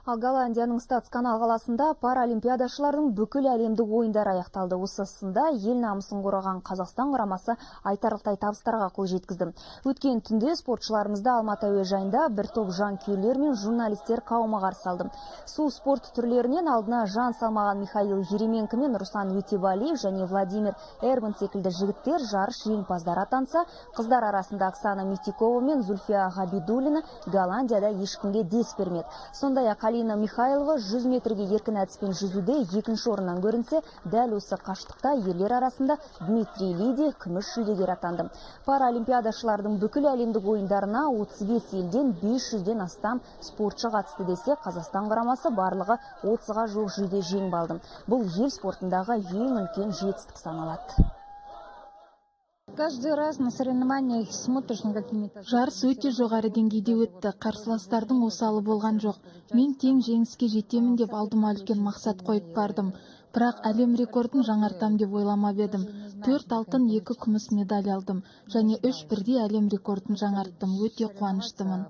Ал Голландияның Стадсканал қаласында паралимпиадашылардың бүкіл әлемдік ойындары аяқталды. Осы сында ел намысын қорғаған Қазақстан құрамасы айтарлықтай табыстарға қол жеткізді. Өткен түнде спортшыларымызды Алматы әуежайында бір топ жанкүйерлер мен журналистер қауымы қарсы алды. Су спорт түрлерінен алдына жан салмаған Михаил Еременко мен Руслан Өтебалиев және Владимир Эрман секілді жігіттер жарыс жеңімпаздары атанса, қыздар арасында Оксана Митикова мен Зульфия Ғабидуллина Голландияда ешкімге дес бермеді. Сондай-ақ Алина Михайлова 100 метрге еркін әдіспен жүзуде екінші орыннан көрінсе, дәл осы қашықтықта ерлер арасында Дмитрий Лиди күміс жүлдегер атанды. Паралимпиадашылардың бүкіл әлемдік ойындарына 35 елден 500-ден астам спортшы қатысты десе, Қазақстан құрамасы барлығы 30-ға жуық жүлде жеңіп алды. Бұл ел спортындағы ең үлкен жетістік саналады. Каждый раз на соревнованиях смотришь на какими-то. Жарыс өте жоғары деңгейде өтті. Қарсыластардың осалы болған жоқ. Мен тең жеңіске жетемін деп алдыма үлкен мақсат қойып бардым. Бірақ әлем рекордын жаңартам деп ойламап едім. 4 алтын, 2 күміс медаль алдым және 3 бірдей әлем рекордын жаңарттым. Өте қуаныштымын.